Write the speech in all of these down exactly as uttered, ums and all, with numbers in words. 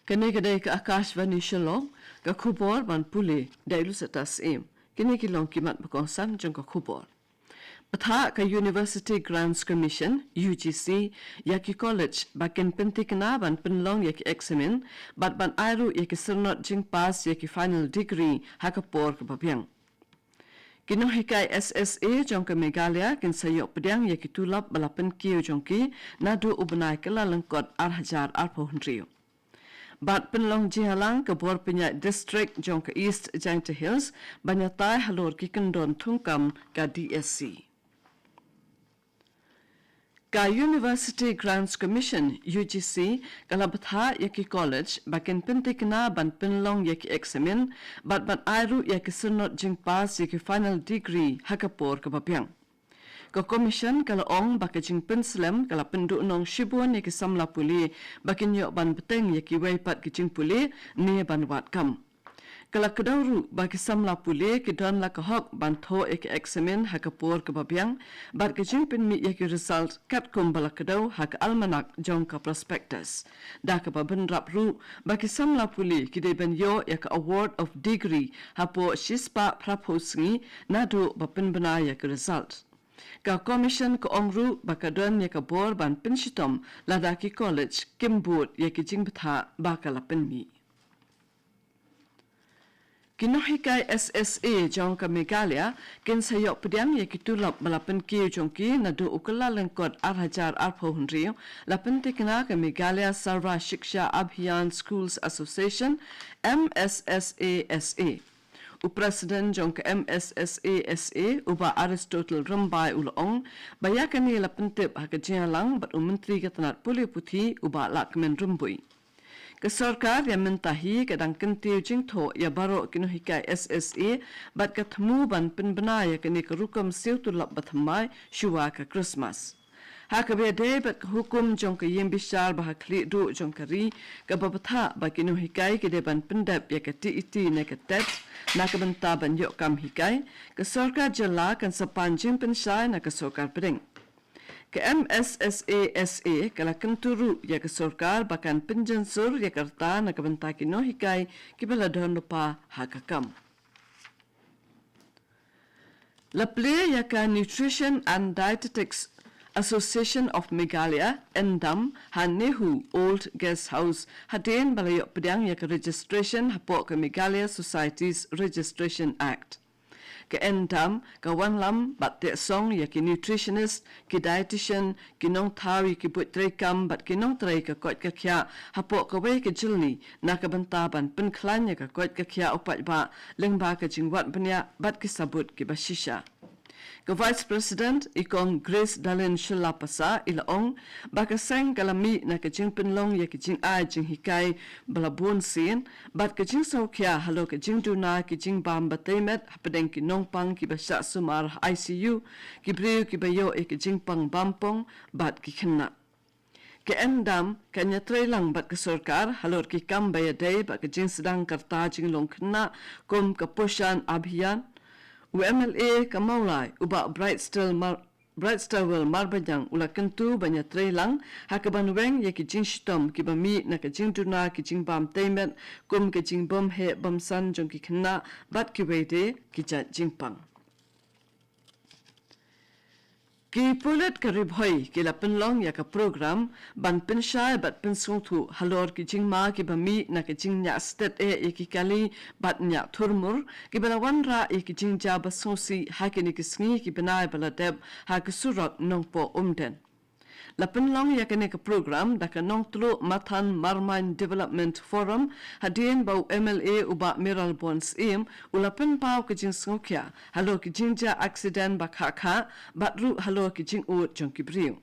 Kane ka dei ka Akashvani Shillong, ka khubor ban pule da i Lucetta Syiem. Kine ki long ki mat ba kongsan jong ka khubor. Bthah ka University Grants Commission, U G C, ïa ki college ba kin pynthikna ban pynlong ïa ki eksamin bad ban ai ruh ïa ki syrnod jingpass ïa ki final degree ha ka por kaba biang. Ki nonghikai S S A jong ka Meghalaya kin sa ïoh pdiang ïa ki tulop ba la pynkiew jong ki naduh u bnai Kyllalyngkot ar hajar arphew hynriew. Bad pynlong jingïalang ka bor pynïaid district jong ka East Jaintia Hills ban ïatai halor ki kyndon thungkam ka D S C. Ka University Grants Commission, U G C, ka la bthah ïa ki college ba kin pynthikna ban pynlong ïa ki eksamin bad ban ai ruh ïa ki syrnod jingpass ïa ki final degree ha ka por kaba biang. Ka Commission ka la ong ba ka jingpynslem ka la pynduhnong shibun ïa ki samla pule ba kin ïoh ban bteng ïa kiwei pat ki jingpule ne ban wad kam. Ka la kdew ruh ba ki samla pule ki don la ka hok ban thoh ïa ki eksamin ha ka por kaba biang bad ka jingpynmih ïa ki result katkum ba la kdew ha ka almanak jong ka prospectus. Da kaba bynrap ruh ba ki samla pule ki dei ban ïoh ïa ka award of degree hapoh shispah phraphew sngi naduh ba pynbna ïa ki result. Ka Commission ka ong ruh ba ka don ïa ka bor ban pynshitom lada ki college kim bud ïa ki jingbthah ba ka la pynmih. Ki nonghikai S S A jong ka Meghalaya kin sa ïoh pdiang ïa ki tulop ba la pynkiew jong ki naduh u Kyllalyngkot ar hajar arphew hynriew, la pynthikna ka Meghalaya Sarva Shiksha Abhiyan Schools Association, M S S A S A. U President jong ka M S S A S A, u Bah Aristotle Rymbai, u la ong ba ïa kane la pyntip ha ka jingïalang bad u Myntri ka tnat pule puthi, u Bah Lahkmen Rymbui. Ka sorkar ïa mynta hi ka dang kyntiew jingthoh ïa baroh ki nonghikai S S A bad ka thmu ban pynbna ïa kane ka rukom siew tulop bathymmai shuwa ka Christmas. Ha kaba ïadei bad ka hukum jong ka ïingbishar ba ha khlieh duh jong ka ri kaba bthah ba ki nonghikai ki dei ban pyndep ïa ka T E T ne ka TET na ka bynta ban ïoh kam hikai, ka sorkar jylla kan sa pan jingpynshai na ka sorkar pdeng. Ka M S S A S A ka la kyntu ruh ïa ka sorkar ba kan pynjynsur ïa ka rta na ka bynta ki nonghikai kiba la don lypa ha ka kam. La plie ïa ka Nutrition and Dietetics Association of Meghalaya, NDAM, ha NEHU Old Guest House hadien ba la ïoh pdiang ïa ka registration hapoh ka Meghalaya Societies Registration Act. Ka NDAM ka wanlam bad teh song ïa ki nutritionist, ki dietitian, ki nongthaw ïa ki buit treikam bad ki nongtrei ka koit ka khiah hapoh kawei ka jylli na ka bynta ban pynkhlaiñ ïa ka koit ka khiah u paidbah lyngba ka jingwad bniah bad ki sabut kiba shisha. Ka Vice President, i Kong Grace Dalin Shylla Passah, i la ong ba ka seng ka la mih na ka jingpynlong ïa ka jingai jinghikai ba la bun sien bad ka jingsngewkhia halor ka jingduna ki jingbam ba tei met hapdeng ki nongpang kiba shah sumar ha I C U, ki briew kiba ïoh ïa ka jingpang bampong bad ki khynnah. Ka NDAM kan ïatreilang bad ka sorkar halor ki kam ba ïadei bad ka jingsdang ka rta jinglong khynnah kum ka Poshan Abhiyan. U M L A ka Mawlai, u Bah Brightstarwell Mar-, Brightstarwell Marbaniang, u la kyntu ban ïatreilang ha kaban weng ïa ki jingshitom kiba mih na ka jingduna ki jingbam tei met kum ka jingbymheh bymsan jong ki khynnah bad kiwei de ki jait jingpang. Ki pulit ka Ri Bhoi ki la pynlong ïa ka program ban pynshai bad pynsngewthuh halor ki jingma kiba mih na ka jingñiah stet eh ïa ki kali bad ñiah thurmur, kiba la wanrah ïa ki jingjia ba sngewsih ha kine ki sngi ki bnai ba la dep ha ka surok Nongpoh Umden. La pynlong ïa kane ka program da ka Nongtluh Mathan Marmain Development Forum hadien ba u M L A u Bah Mayralborn Syiem u la pynpaw ka jingsngewkhia halor ki jingjia aksiden ba khah khah bad ruh halor ki jingud jong ki briew.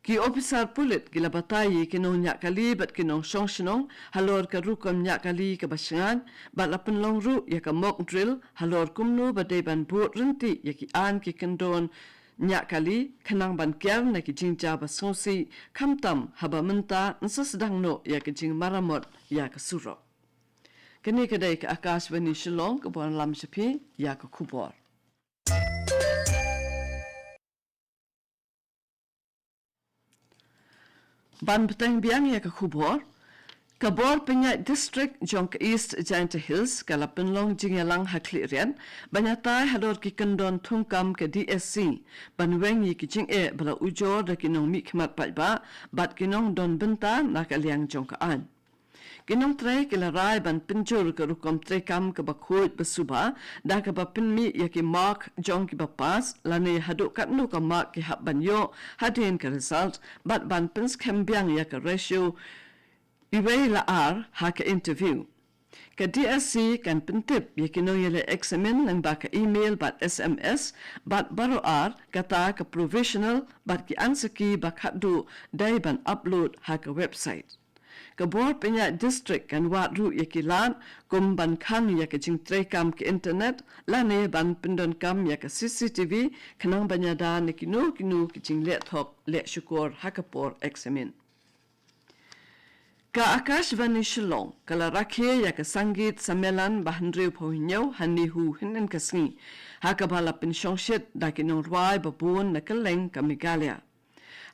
Ki ophisar pulit ki la batai ïa ki nongñiah kali bad ki nongshong shnong halor ka rukom ñiah kali kaba shngaiñ bad la pynlong ruh ïa ka mock drill halor kumno ba dei ban bud ryntih ïa ki aiñ ki kyndon ñiah kali khnang ban kiar na ki jingjia ba sngewsih, khamtam haba mynta yn sa sdang noh ïa ka jingmaramot ïa ka surok. Kane ka dei ka Akashvani Shillong kaba wanlam sha phi ïa ka khubor. Ban bteng biang ïa ka khubor, Ka bor pynïaid district jong ka East Jaintia Hills ka la pynlong jingïalang ha Khliehriat ban ïatai halor ki kyndon thungkam ka D S C ban weng ïa ki jingeh ba la ujor da ki nongmihkhmat paidbah bad ki nongdon bynta na ka liang jong ka aiñ. Ki nongtrei ki la rai ban pynjur ka rukom treikam kaba khuid ba suba da kaba pynmih ïa ki mark jong kiba pass lane haduh katno ka mark ki hap ban ïoh hadien ka result bad ban pynskhem biang ïa ka ratio iwei la ar ha ka interview. Ka D S C kan pyntip ïa ki nongïaleh eksamin lyngba ka email bad S M S bad baroh ar kata ka provisional bad ki answer key ba khatduh dei ban upload ha ka website. Ka bor pynïaid district kan wad ruh ïa ki lad kum ban khang ïa ka jingtreikam ka internet lane ban pyndonkam ïa ka C C T V khnang ban ïada na kino kino ki jingleh thok leh shukor ha ka por eksamin. Ka Akashvani Shillong ka la rakhe ïa ka Sangeet Sammelan ba hynriewphew hynñiew ha NEHU hynnin ka sngi ha kaba la pynshongshit da ki nongrwai ba bun na kylleng ka Meghalaya.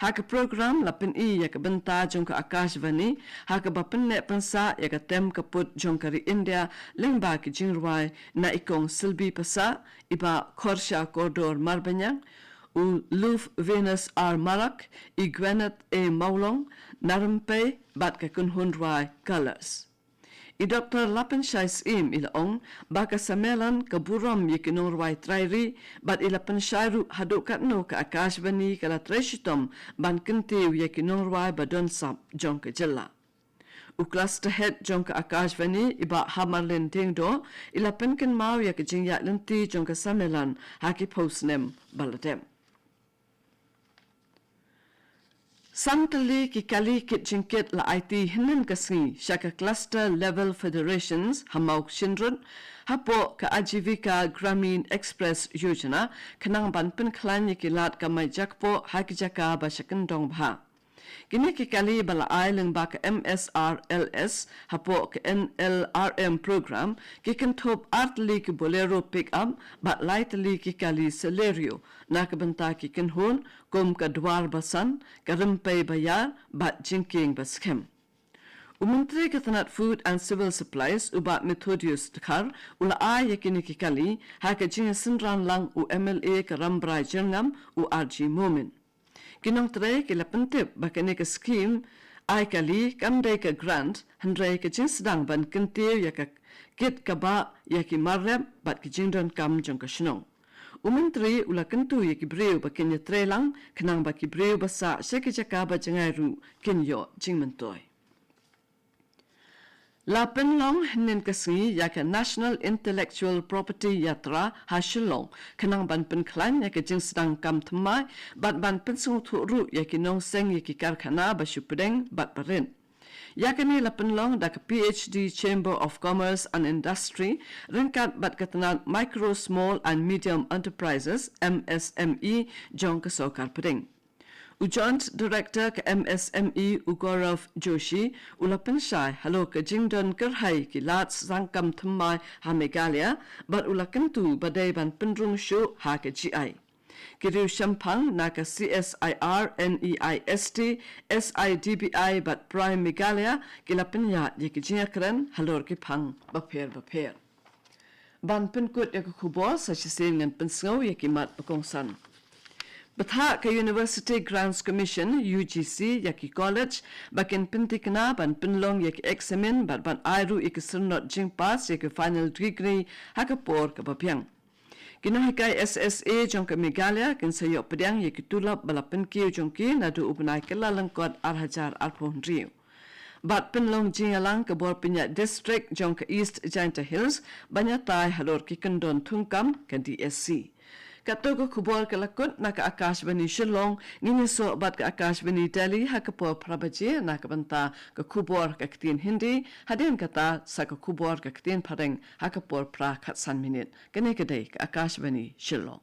Ha ka program la pyni ïa ka bynta jong ka Akashvani ha kaba pynneh pynsah ïa ka tem ka put jong ka ri India lyngba ki jingrwai na i kong Silbi Passah, i bah Khorsha Kordor Marbaniang, u Luf Venus R Marak, i Gwyneth A Mawlong, na rympei bad ka kynhun rwai Colours. I Doktor Lapenshai Syiem i la ong ba ka Sammelan ka burom ïa ki nongrwai trai ri bad i la pynshai ruh haduh katno ka Akashvani ka la trei shitom ban kyntiew ïa ki nongrwai ba don sap jong ka jylla. U Cluster Head jong ka Akashvani i bah Hamarlin Diengdoh i la pynkynmaw ïa ka jingïaid lynti jong ka Sammelan ha ki phew snem ba la dep. San tylli ki kali kit jingkit la aiti hynnin ka sngi sha ka Cluster Level Federations ha Mawkshynrut hapoh ka Ajivika Gramin Express Yojana khnang ban pynkhlaiñ ïa ki lad kamai jakpoh ha ki jaka ba sha kyndong bha. Kine ki kali ba la ai lyngba ka M S R L S hapoh ka N L R M program ki kynthup ar tylli ki Bolero pick-up bad lai tylli ki kali Celerio na ka bynta ki kynhun kum ka Dwar Basan, ka Rympei Baïar bad Jingkieng Baskhem. U Myntri ka tnat Food and Civil Supplies u bah Methodius Dkhar u la ai ïa kine ki kali ha ka jingïasynran lang u M L A ka Rambrai Jyrngam u R G Momin. Ki nongtrei ki la pyntip ba kane ka skhim ai kali kam dei ka grant hynrei ka jingsdang ban kyntiew ïa ka kit kaba ïa ki mar rep bad ki jingdonkam jong ka shnong. U Myntri u la kyntu ïa ki briew ba kin ïatreilang khnang ba ki briew ba sah sha ki jaka ba jngai ruh kin ïoh jingmyntoi. La pynlong hynnin ka sngi ïa ka National Intellectual Property Yatra ha Shillong khnang ban pynkhlaiñ ïa ka jingsdang kam thymmai bad ban pynsngewthuh ruh ïa ki nongseng ïa ki karkhana ba shu pdeng bad ba rit. Ïa kane la pynlong da ka P H D Chamber of Commerce and Industry ryngkat bad ka tnat Micro, Small and Medium Enterprises, M S M E, jong ka sorkar pdeng. U Joint Director ka M S M E u Gaurav Joshi u la pynshai halor ka jingdon kyrhai ki lad sdang kam thymmai ha Meghalaya bad u la kyntu ba dei ban pynrung shuh ha ka G I. Ki riew shemphang na ka C S I R, N E I S T, S I D B I bad Prime Meghalaya ki la pynïaid ïa ki jingïakren halor ki phang bapher bapher. Ban pynkut ïa ka khubor sa shisien ngan pynsngew ïa ki mat ba kongsan. Bthah ka University Grants Commission, U G C, ïa ki college ba kin pynthikna ban pynlong ïa ki eksamin bad ban ai ruh ïa ki syrnod jingpass ïa ki final degree ha ka por kaba biang. Ki nonghikai S S A jong ka Meghalaya kin sa ïoh pdiang ïa ki tulop ba la pynkiew jong ki naduh u bnai Kyllalyngkot ar hajar arphew hynriew. Bad pynlong jingïalang ka bor pynïaid district jong ka East Jaintia Hills ban ïatai halor ki kyndon thungkam ka D S C. Kato ka khubor ka la kut na ka Akashvani Shillong, ngin ïasoh bad ka Akashvani Delhi ha ka por phra baje na ka bynta ka khubor ka ktien Hindi, hadien kata sa ka khubor ka ktien Phareng ha ka por phra khatsan minit. Kane ka dei ka Akashvani Shillong.